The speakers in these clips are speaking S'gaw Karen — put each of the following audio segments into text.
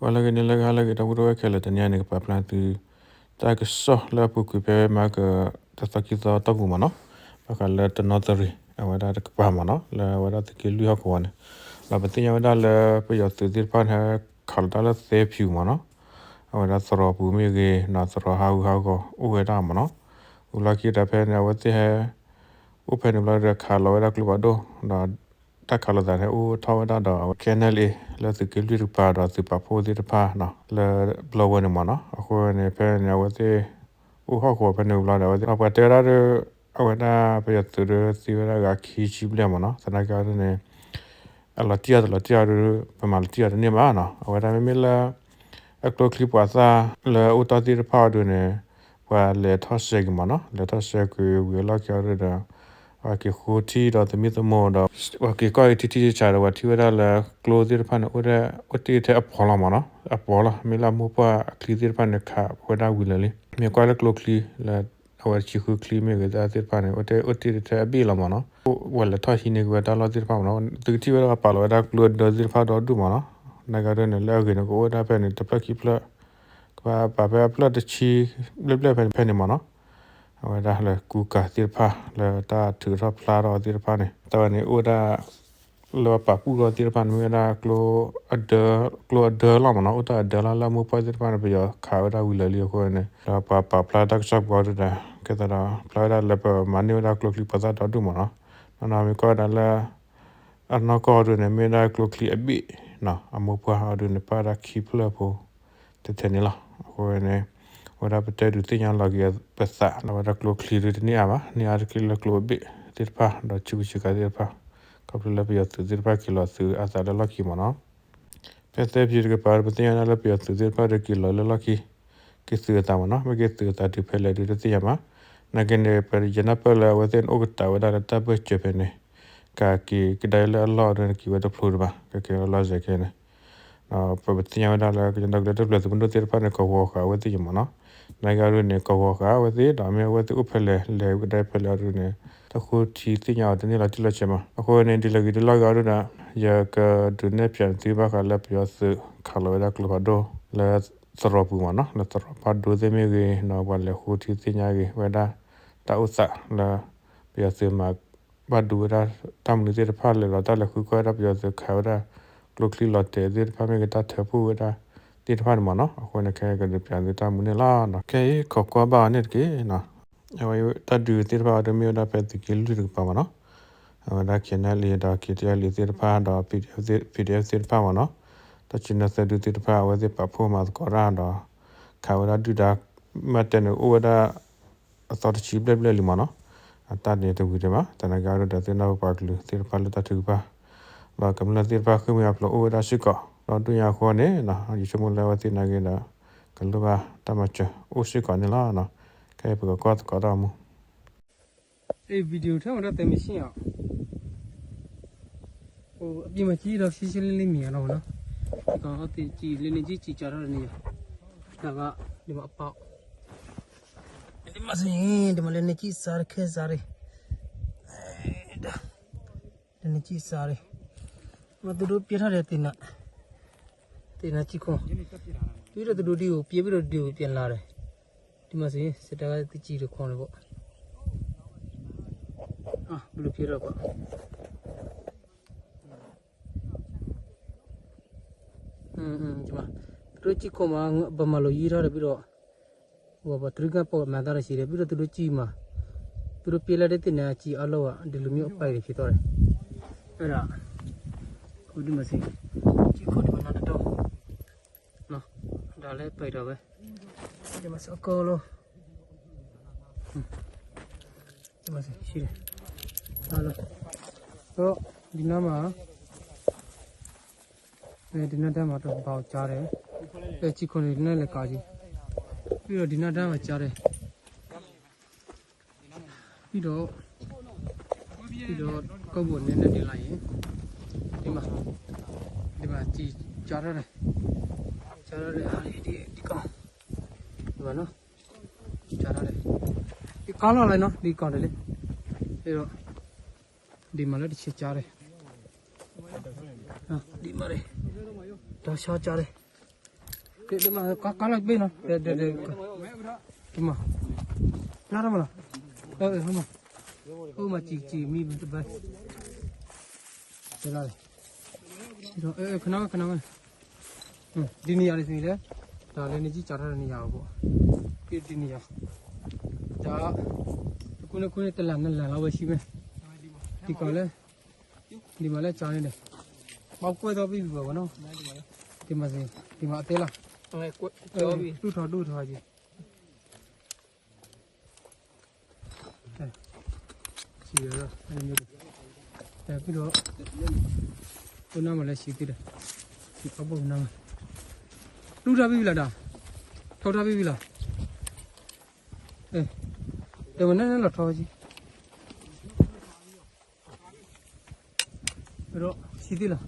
ဂီၤလၢအဂ့ၤ နံၤလၢအဂ့ၤ ဟါလၢအဂ့ၤ ဒီပုၢ်ဝဲၢ်ခဲလၢာ် တနံၤအံၤန့ၣ် ကပာ်ဖျါသု တၢ်ကစီၣ်လၢအပူၤကွံာ်ဖဲမဟါက တသီခံသီတီၢ်ပူၤမ့ၢ်နီၤ, ဘၣ်ဃးလၢတနီသရံၣ် အဝဲဒၣ်တကပၤမ့ၢ်နီၤ, လၢအဝဲဒၣ်သုးက့လွံၢ်ဟီၣ်ကဝီၤန့ၣ်, ဒီးပသ့ၣ်ညါဝဲဒၣ်လၢပယီၤသုးသ့ၣ်တဖၣ်န့ၣ် ဟဲခးလီၤတၢ်လၢသဲဖၠူၤမ့ၢ်နီၤ, အဝဲဒၣ်သရိာ်ပူၤမ့ၢ်ဂ့ၤ ဒီးသရိာ်ဟးဂူာ်ဟးဂီၤအိၣ်ဝဲဒၣ်မ့ၢ်နီၤ, အူလီၢ်ခံတၢ်ဖဲန့ၣ် အဝဲသ့ၣ်ဟဲ အိၣ်ဖဲန့ၣ်ဘျီဒီး ခးလီၤဝဲဒၣ်ကျိဖးဒိၣ် ဒီး တၢ်ခးလိာ်သးန့ၣ် အိၣ်ထီၣ်ဝဲဒၣ်ဒီး အဝဲ K N L A လၢသုးက့လွံၢ်တကပၤဒီးသုးပာ်ဖှိၣ်သ့ၣ်တဖၣ်နီၤ လၢဘျီဝဲန့ၣ်မ့ၢ်နီၤ, အဃိန့ၣ် ဖဲန့ၣ် အဝဲသ့ၣ် အိၣ်ဟီၣ်ကဝီၤဖဲန့ၣ်ဘျီဒီး အဝဲသ့ၣ် ပှၤတဲဝဲဒၣ်ဒီး အဝဲဒၣ်ပယီၤသုးဒီးသံဝဲဒၣ်ဂၤခံဆံဘျဲၣ်မ့ၢ်နီၤ, သနာ်က့အီၤဒ်န့ၣ် အလီၤတံၢ်အီၤတလီၤတံၢ်အီၤဒီး ပမၤလီၤတံၢ်အီၤတန့ၢ်ဘၣ်နီၤ, အဝဲဒၣ်မ့မ့ၢ်လၢ အကျိချံပှၤသၣ်လၢအအိၣ်တ့ၢ်သ့ၣ်တဖၣ်အီၤဒ်န့ၣ် ပှၤလဲၤထီၣ်ဆှဲက့ၤမ့ၢ်နီၤ, လဲၤထီၣ်ဆှဲက့ၤဝံၤအလီၢ်ခံအီၤဒ်ဒီး ပှၤက့ၤဃိထံဒီးသမံသမိးဒီး ပှၤက့ၤကွၢ်က့ၤထံထံဆးဆးဒီး ပှၤထံၣ်ဝဲဒၣ်လၢကျိသ့ၣ်တဖၣ်န့ၣ် အိၣ်ဒၣ် အိၣ်တ့ၢ်ထဲအပီၤလီၤမ့ၢ်နီၤ, အပီၤလီၤ, မ့ၢ်လၢအမိၢ်ပှၢ်အချံသ့ၣ်တဖၣ်န့ၣ် ခးဝဲဒၣ်ဝံၤလၢာ်လံ, မ့ၢ်ကွၢ်လၢကျိချံလၢ အဝဲဆံဃုချံမ့ၢ်ဂ့ၤသ့ၣ်တဖၣ်န့ၣ် အိၣ်တ့ၢ် အိၣ်တ့ၢ်ထဲအဘ့ၣ်လီၤမ့ၢ်နီၤ, ပှၤလဲၤထီၣ်ဟံးန့ၢ်က့ၤဝဲတၢ်လီၢ်သ့ၣ်တဖၣ်မ့ၢ်နီၤ, သုကထံၣ်ဝဲဒၣ်ပာ်လီၤဝဲဒၣ်ကျိအဒၢသ့ၣ်တဖၣ်ဒီဒူၣ်မ့ၢ်နီၤ, သနာ်က့အီၤဒ်န့ၣ် လၢအဂ့ၤန့ၣ် ကအိၣ်ဝဲဒၣ်ဖဲန့ၣ် တဖျၢၣ်ခံဖျၢၣ် ကဘၣ်ပာ်ဖဲအဖျၢၣ်တဆံဘျဲၣ်ဘျဲၣ်ဖဲန့ၣ်မ့ၢ်နီၤ, အဝဲဒၣ်လၢကူကၤသ့ၣ်တဖၣ် လၢတၢ်ထုးထီၣ်ဖျါထီၣ်သ့ၣ်တဖၣ်န့ၣ် တၢ်ဝဲန့ၣ်အိၣ်ဝဲဒၣ် လၢပာ်ပူၣ်ထီၣ်သ့ၣ်တဖၣ်န့ၣ် မ့ၢ်ဝဲဒၣ် ကျိအဒၢလီၤမ့ၢ်နီၤ, အိၣ်တၢ်အဒၢလီၤလၢအမိၢ်ပှၢ်သ့ၣ်တဖၣ်န့ၣ် ပယီၤခးဝဲဒၣ်ဝံၤလၢာ်လံအဃိန့ၣ် ဒီးပှၤပာ်ဖျါတၢ်ကစီၣ်ပူၤအီၤဒ်ဒီး ကဲသးဒီး ဖျါဝဲဒၣ်လၢပမၤန့ၢ်ဝဲဒၣ်ကျိချံပှၤသၣ်ဒီဒူၣ်မ့ၢ်နီၤ, နီၢ်နီၢ်မ့ၢ်ကွၢ်ဝဲဒၣ်လၢ အနီၢ်ကီၢ်အီၤဒ်န့ၣ် မ့ၢ်ဝဲဒၣ်ကျိချံအဘ့ၣ်နီၤ, အမိၢ်ပှၢ်အီၤဒ်န့ၣ် ပၣ်ဝဲဒၣ်ခံဖျၢၣ်ဖိ ထဲထဲန့ၣ်လီၤ. အဃိန့ၣ် အဝဲဒၣ်ပတဲဒုးသ့ၣ်ညါလီၤက့ၤပသးလၢဝဲဒၣ်ကျိချံဒ်တန့ၢ်အါဘၣ်, န့ၢ်အါတက့ၢ်လၢကျိအဘ့ၣ်သ့ၣ်တဖၣ် ဒီးဆံးဘူဆံးကၤသ့ၣ်တဖၣ်, ခီဖျိလၢပယီၤသုးသ့ၣ်တဖၣ်က့ၤလီၤသုးအသးလၢလီၢ်ခံမ့ၢ်နီၤ. ဖဲသဲဖၠူၤတကပၤ ပသ့ၣ်ညါဝဲဒၣ်လၢပယီၤသုးသ့ၣ်တဖၣ်ဒီးက့ၤလီၤလၢလီၢ်ခံ က့ၤသုးအသးမ့ၢ်နီၤ, မ့ၢ်က့ၤသုးအသးတုၤဖဲလဲၣ်ဒုးတသ့ၣ်ညါဘၣ်. နာ်က့န့ၣ် ပယနၢ်ပၢၢ်လၢအဝဲသ့ၣ်န့ၣ်အိၣ်ကတၢၢ်ဝဲဒၣ်လၢတၢ်ဘၢၣ်စၢၤဖဲန့ၣ် ကက့ၤကဒါလၢအလီၢ်ဒ်န့ၣ် က့ၤဝဲတဖျိတဘၣ် ကက့ၤလီၤလီၤစဲၤခဲန့ၣ် ဒီးပသ့ၣ်ညါဝဲဒၣ်လၢကညီဒီကလုာ်တၢ်ထူၣ်ဖျဲးသုးမုၢ်ဒိၣ်သ့ၣ်တဖၣ်န့ၣ် ကဝီၤဃာ်အဝဲသ့ၣ်ယံၤမ့ၢ်နီၤ, နာ်က့အီၤဒ်န့ၣ် ကဝီၤဃာ်အဝဲသ့ၣ်ဒီးမ့ၢ်အဝဲသ့ၣ်အိၣ်ဖဲလဲၣ် လဲၤကဒါဖဲလဲၣ်အီၤဒ်န့ၣ် တၢ်ဃိထံသ့ၣ်ညါအီၤတန့ၢ်လီၤတံၢ်လီၤဆဲးမး. အဃိန့ၣ် ဒ်လဲၣ်ဂ့ၤဒ်လဲၣ်ဂ့ၤအီၤဒ်ဒီး ယကဒုးနဲၣ်ဖျါန့ၢ်သုဘၣ်ဃးလၢပယီၤသုးခးလီၤဝဲဒၣ်ကျိဖးဒိၣ်လၢသရိာ်ပူၤမ့ၢ်နီၤ, လၢသရိာ်ဖးဒိၣ်သ့ၣ်မ့ၢ်ဂ့ၤ ဒီးပှၤလဲၤဃိထံသ့ၣ်ညါဂ့ၤဝဲဒၣ် တၢ်အိၣ်သးလၢ ပယီၤသုးမၤ ဘၣ်ဒိဝဲဒၣ်တၢ်မနုၤသ့ၣ်တဖၣ်လဲၤလီၤတၢ်လဲၤဃုကွၢ်ဝဲဒၣ်ပယီၤသုးခးဝဲဒၣ် ကျိချံလီၤတဲာ်သ့ၣ်တဖၣ်မ့ၢ်ဂ့ၤ တၢ်ထၢဖှိၣ်ဝဲဒၣ်သ့ၣ်တဖၣ်န့ၣ်မ့ၢ်နီၤ, အဃိန့ၣ် ခဲအံၤကဒုးပၠးသုတၢ်မနုၤန့ၣ်လီၤ. ခဲအံၤခိးကွၢ်ဘၣ်အီၤန့ၣ်တက့ၢ်နီၤ, အဝဲတၢ်ဒုးသ့ၣ်တဖၣ်အီၤဒ်မ့ၢ်ဝဲဒၣ်ဖဲသုးက့လွံၢ်တကပၤမ့ၢ်နီၤ, အဝဲဒၣ် K N L A ဒီး K T L A သ့ၣ်တဖၣ်ဒီး P D F သ့ၣ်တဖၣ်မ့ၢ်နီၤ, တၢ်ဆံနၢသၢဒုသ့ၣ်တဖၣ် အဝဲသ့ၣ်ပာ်ဖှိၣ်မၤသကိးတၢ်ဒီး ခးဝဲဒၣ်ဒုၣ်ဒါ မ့ၢ်တဲန့ၣ်အိၣ်ဝဲဒၣ် အသီတဆံဘျဲၣ်ဘျဲၣ်လံမ့ၢ်နီၤ, အတၢ်န့ၣ်တဝံၤဒံးဘၣ်, သနာ်က့အီၤဒ်ဒီးသုနၢ်ပၢၢ်ပှၤကလုာ်သ့ၣ်တဖၣ်လၢတၢ်ထုကဖၣ် ဒီးကမျၢၢ်သ့ၣ်တဖၣ်ဃ့ၢ်မှံဟးဖျိးအိၣ်ဝဲဒၣ်စ့ၢ်ကီး ဒီးဒုၣ်ညါအဃိန့ၣ် ယဆိကမိၣ်လၢအဝဲသ့ၣ်နာ်က့ဒီး ကလိၣ်ဘၣ်တၢ်မၤစၢၤအိၣ်စ့ၢ်ကီးန့ၣ်လီၤ. ခဲအံၤပကကွၢ်သကိးတၢ်မူ video ထဲမှာတော့ သဲမရှင်းအောင် ဟိုအပြင်မှာကြည့်တော့ ရှင်းရှင်းလင်းလင်းမြင်ရတော့မ့ၢ်နီၤ, ဒီကောင်အသစ်ကြည့် လက်နက်ကြီးကျည်ကျတော့နေရ ဒါကဒီမှာအပေါက် ဒီမှာဆိုရင်ဒီမှာလက်နက်ကြီးစားတဲ့ခဲစားတွေ လက်နက်ကြီးစားတွေ မသူတို့ပြထားတဲ့တင်တာတင်တာကြည့်ခေါ်ပြီးတော့သူတို့ဒီကိုပြေးပြီးတော့ဒီကိုပြန်လာတယ်ဒီမှာဆိုရင်စစ်တပ်ကသူကြည့်တော့ခေါ်နေပေါ့အာဘယ်လိုပြေးတော့ကွာ อืมอืมဒီမှာသူတို့ကြည့်ခေါ်မှာဗမာလိုရေးထားတယ်ပြီးတော့ဟိုဗမာတရုတ်ကပေါ်မှာသားရှိတယ်ပြီးတော့သူတို့ကြည့်မှာသူတို့ပြေးလိုက်တဲ့တင်တာကြည့်အလောက်อ่ะဒီလိုမျိုးအပိုင်တွေဖြစ်သွားတယ်အဲ့ဒါခုဒီမှာစီကြည့်ခေါ်ဒီမှာနားတော့နော်ဒါလည်းပိုက်တော့ပဲဒီမှာစီအကောလို့ဒီမှာစီရှိတယ်ဟာလို့တော့ဒီနားမှာ အဲဒီနားတန်းမှာတော့ဘီးကြားတယ်အဲချီခွန်ဒီနားလည်းကာကြီးပြီးတော့ဒီနားတန်းမှာကြားတယ်ပြီးတော့ပြီးတော့ကောက်ပေါ်နဲ့နဲ့တင်လိုက်ရင်ဒီမှာဒီမှာကြည်ကြားရတယ်ကြားရတယ်ဟာဒီဒီကောင်ဒီမှာနော်ကြားရတယ်ဒီကောင်းတော့လဲနော်ဒီကောင်တယ်လေပြီးတော့ဒီမှာလည်းတစ်ချက်ကြားတယ်ဒီမှာလေတော့ရှော့ကြားတယ် ကါလီၤဘ့ၣ်နီၤ, တမၤ, နၢ်တမၤလီၤ, အိၣ်မၤစံးစံးမံဘၣ်တဘၣ်, တဲလီၤ, ခဏဝဲ ခဏဝဲ, ဒ်န့ၣ်ယၤဒ်သိးလဲၣ်, တၢ်လၢနကံၢ်စးထီၣ်တနံၤယၤအီၤဘၣ်, ဒ်န့ၣ်ယၤ, တၢ်, တခူန့ၣ်ခူန့ၣ် တလၢ်နလၢ်လီၤဝဲဆံမဲ, ဒ်ကီးလၢ ဒ်မးလၢကၠီန့ၣ်ဒီး, ဘၣ်ကွဲၢ်သီဘံၣ်ဘၣ်ဘၣ်နီၤ, ဒ်မး, ဒ်မးအသ့လီၤ, တူၢ်ထီၣ်ဒူၣ်ထီၣ်က့ၤ, ဆံးဒီး, ဖုဒီး, အိၣ်နၢ်မးလၢဆံးသ့ဒီး, ဆံးခီဘိၣ်နၢ်မး, တူၢ်ထီၣ်ဘံၣ်ဘံၣ်လီၤဒီး, ထီၣ်ထီၣ်ဘံၣ်ဘံၣ်လီၤ, တဲဝဲနၢ်လီၤထီၣ်က့ၤ ဒီးဆံးသ့လီၤ,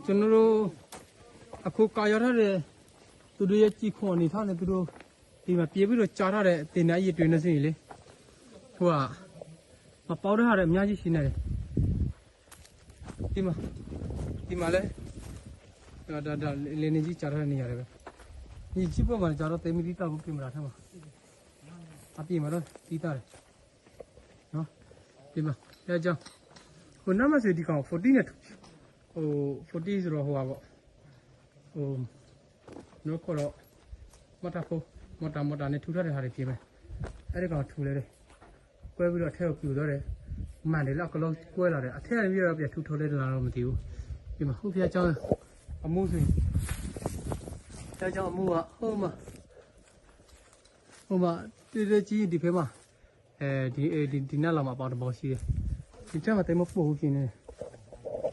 ကျွန်တော်တို့ အခုကါယီထီၣ်ဒီး, သူတို့ရဲ့ကျီခိုနေထီၣ်န့ၣ် သူတို့, ဒီမှာပြေးပြီးတော့ကြားထားတဲ့တင်နန်းအရည်အတွင်းနဲ့ဆိုရင်လေ, ဟိုက, မပေါက်တဲ့ဟာတွေအများကြီးရှိနေတယ်, ဒီမှာ, ဒီမှာလဲ, ဒါ, ဒါ, ဒါ, လင်းနေကြီးကြားထားတဲ့နေရာတွေပဲ, ရေကြီးပေါ်မှာကျတော့သိမ်းပြီးတောက်ကိုပြင်မလာထဲမှာ, အပြင်မှာတော့ပြီးသားတယ်. နော်, ဒီမှာ, အဲဒါကြောင့်, ဟိုနမ့ၢ်စ့ၢ်ဒီကောင် fourteen နဲ့, ဟို, fourteen ဆိုတော့ဟိုဟာပေါ့, ဟို, နော်, ခေါ်တော့, မော်တာဖိုး, မော်တာ, မော်တာနဲ့ထုထားတဲ့ဟာတွေပြင်မယ်, အဲ့ဒီကောင်ထူလဲတဲ့, ကွဲပြီးတော့အထဲကိုပြိုသွားတယ်, မန်တယ်လၢအကလောကွဲလာတယ်, အထဲကနေပြီးတော့ပြန်ထူထောင်လဲလာတော့မသိဘူး, ဒီမှာ, ဟုတ်ဖျားကြောင်း, အမိုးဆိုရင်, ဖျားကြောင်းအမိုးက, ဟိုမှာ, ဟိုမှာ, တဲတဲကြီးဒီဖဲမှာ, အဲ, ဒီ, အဲ, ဒီ, ဒီနားလာမှာပေါင်တပေါင်ရှိတယ်, ဒီထဲမှာတဲမပို့ဘူးဖြစ်နေတယ်,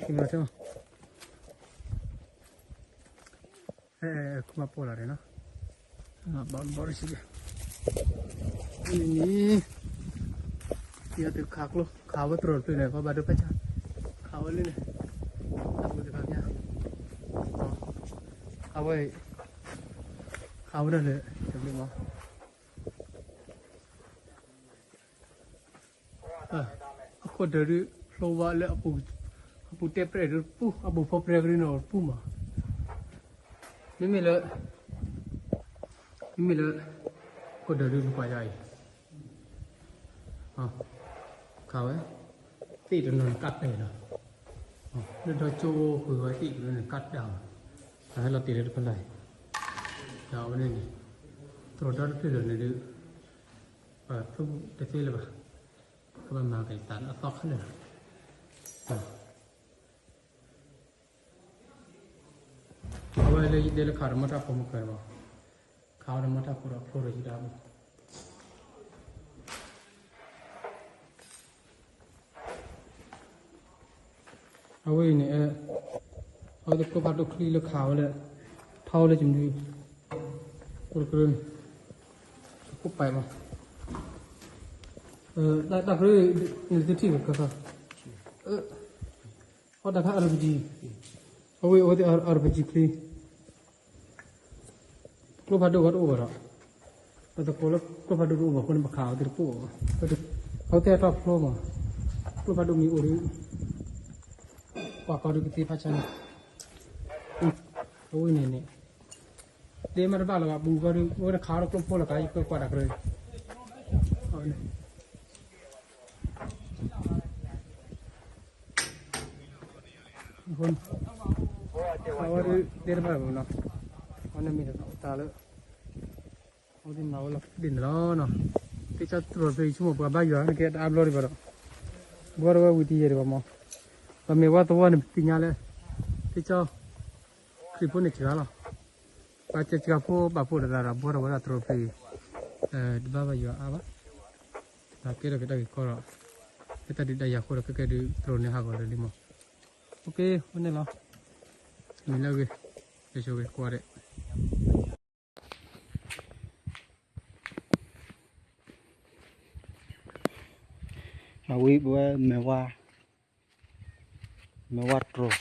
ဒီမှာထဲမှာ, အဲ, အဲ, အဲ, ခုမှပေါ်လာတယ်နော်, ပေါင်တပေါင်ရှိတယ်, နံၤ, ဒီကခါကျိ, ခါဝဲတြီတဖျၢၣ်န့ၣ် ပဘၣ်ဒိဖက်ဆါ, ခါဝဲလၢန့ၣ်, တၢ်မုၢ်တခါမျါ, ခါဝဲ, ခါဝဲဒၣ်လၢ, တဘျီမး အခိၣ်ဒၢးဒုး ဖျိဝါလၢအပူၤ, အပူၤတဲပြဲၣ်ဒုးပူၤ, အပူၤဖီပြဲၣ်ကရၢန့ၣ်ပူၤမး, မ့မ့ၢ်လၢ, မ့မ့ၢ်လၢ, ခိၣ်ဒၢးဒုးနကွၢ်ယၤအံၤ, ခါဝဲ, သ့ၣ်တနီၤန့ၣ်ကးတဲာ်လီၤ, လၢဒီကၠိအိၣ်ဃုာ်ဝဲသ့ၣ်တနီၤန့ၣ်ကးတဲာ်လီၤ, တၢ်ဟဲလီၤတ့ၢ်လၢတဖၣ်လၢ်အံၤ, ဒီးအဝဲန့ၣ်န့ၣ်, တြီဒီတဖျၢၣ်လၢာ်န့ၣ်ဒုး, သူတသ့လၢၤဘၣ်, ကဘၣ်မၤက့ၤတၢ်လၢအသီခဲလၢာ်လီၤ. အဝဲလၢယတဲလၢခးဒီးမီၢ်တၢ်ဖိမုၢ်ကၢၤဘၣ်, ခးအီၤဒီးမီၢ်တၢ်ဖိဒီးဖျိဒီးယတၢ်ဘၣ်. အဝဲအံၤန့ၣ်, အဝဲသ့ၣ်ကျိဖးဒိၣ်ချံလၢခးဝဲလၢ, ထီဝဲလၢယမနုၤ, အိၣ်တကရၢန့ၣ်, ခိၣ်ပာ်မး, တၢ်ကရၢ, နသုထံၣ်ဝဲခါခါ, အီၣ်တၢ်ခါ RPG, အဝဲအဝဲသ့ၣ် RPG ချံ ကျိဖးဒိၣ်ဝဲတအိၣ်ဘၣ်ဒီး, ပသကိးလၢကျိဖးဒိၣ်တအိၣ်ဘၣ်အဃိန့ၣ် ပခးအဝဲသ့ၣ်တပိၢ်ဘၣ်, အဝဲသ့ၣ်အတၢ်ဖျိမး, ကျိဖးဒိၣ်မ့ၢ်အိၣ်ဒီး, ပှၤကီဒုးကသ့ဖးဆါန့ၣ်, အဝဲန့ၣ်န့ၣ်, တဲမ့ၢ်တဘၣ်လၢၤဘၣ် ပူၤကီဒုး အဝဲန့ၣ်ခးအီၤဒီးကျိဖိလီၤ ကါယကွဲးကွၢ်တၢ်ကရၢ, အဝဲန့ၣ် အဃိန့ၣ်, အဝဲဒုးတဲတဘၣ်ဘၣ်နီၤ, အဝဲန့ၣ်မ့ၢ်တၢ်လၢ, အဝဲသ့ၣ်မၤဝဲလီၤဒ်န့ၣ်လီၤနီၤ, သ့ၣ်ကၠီတြီၢ်ဖဲယဆိကမိၣ်ပှၤဘၣ်ယွၤကဲတအါဘျီဒံးဘၣ်ဒီး, ဘှီတဝဲဝံၤတယဲၢ်ဒံးဘၣ်မး, ပမ့ၢ်ဝဲသဝီန့ၣ် ပသ့ၣ်ညါလၢ, သ့ၣ်ကၠီ, ခရံာ်ဖိန့ၣ်စှၤလီၤ, ပှၤစှၤစှၤဖိဘၣ်ဖိတဂၤဒီး ဘှီတဝဲဒၣ်တြီၢ်ဖဲအံၤ, တဘၣ်ဘၣ်ယွၤအါဘၣ် ဒီးကဲထီၣ်က့ၤတၢ်ဂ့ၢ်ကီဒီး, လၢတၢ်ဒုးတၢ်ယၤအဃိဒီး ကဲကဲဒုးတြီၢ်န့ၣ်ဟးဂီၤလၢာ်လံမး, အိၣ်က့ၤ အိၣ်န့ၣ်လီၤ, မ့ၢ်လၢအဂ့ၤ, ကဆိၣ်ဂ့ၤကိးဂၤဒဲး, အဝဲပဝဲမဲာ်ဝါ, မဲာ်ဝါတြီၢ်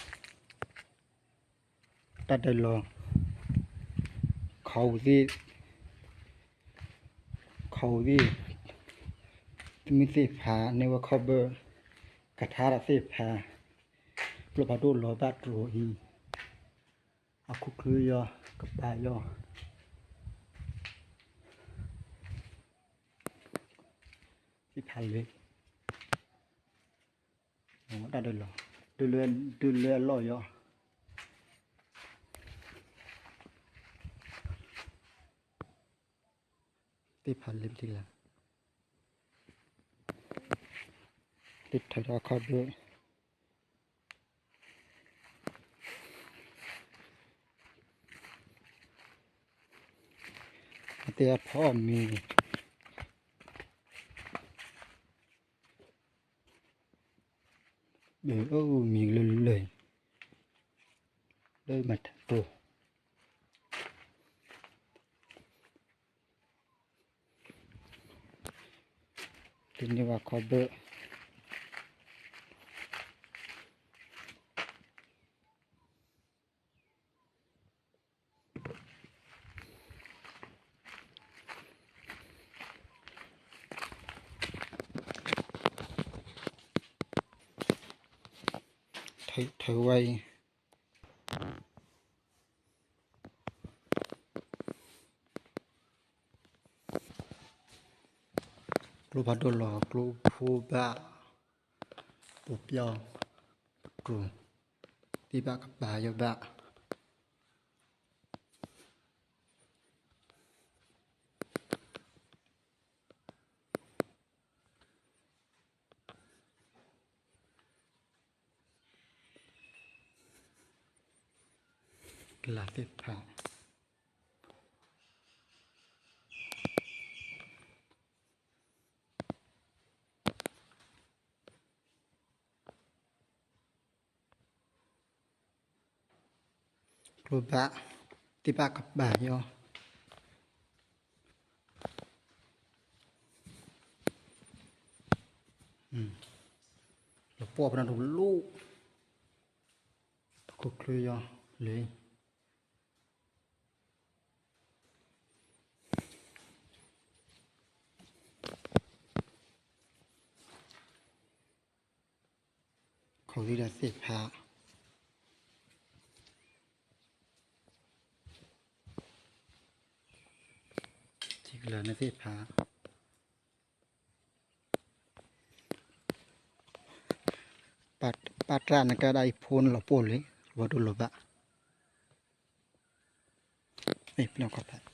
တၢ်ဒၢးလီၤ, ခီၣ်အူသ့ၣ်, ခီၣ်အူသ့ၣ်, သမုသ့ၣ်ဖးန့ၢ်ဝဲခီၣ်ဘၢ, ကထါတၢ်သ့ၣ်ဖး, ကျိဖးဒိၣ်လီၤဘၣ်တြိၤအံၤ, အခိၣ်ချၢယီၤ ကပၤယီၤ, သ့ၣ်ဖးလၢ တၢ်ဒၢလီၤ, ဒုးလၢအလီၢ်ယီၤ, သ့ၣ်ဖးလၢပတံလၢ်, သ့ၣ်ထၢထီၣ်အခီၣ်ဒၢၣ်, အသ့ၣ်အဖီအီၣ်မံၤ, အမံၤလၢလၢၢ်, လၢမၤတၢ်တိၢ်, ဒ်န့ၣ်ဝဲခီဘၢၣ်, ထၢဝဲအံၤ, ကျိဖးဒိၣ်လီၤ ကျိဖိဘၣ်, ပူၤပျီၢ်, ပတြိၤ, သ့ၣ်ဘၣ်ကပၤယီၤဘၣ် ကလၤသ့ၣ်တဖၣ်, ကျိဘၣ်, သ့ၣ်ဘၣ်ကပၤယီၤ, လီၤပှီၢ်ဖဲန့ၣ်တလိၣ်, ပခိၣ်ချၢယီၤလၢ ခီၣ်သံဒီးသ့ၣ်ဖး, ထံကလၤန့ၣ်သ့ၣ်ဖး, ပာ်တၢ်နကဲဒၣ်အံၤဖိန့ၣ်လီၤပှီၢ်လံ, ဝဲဒိၣ်လီၤဘၣ်, ပနီၢ်ကီၢ်ဖး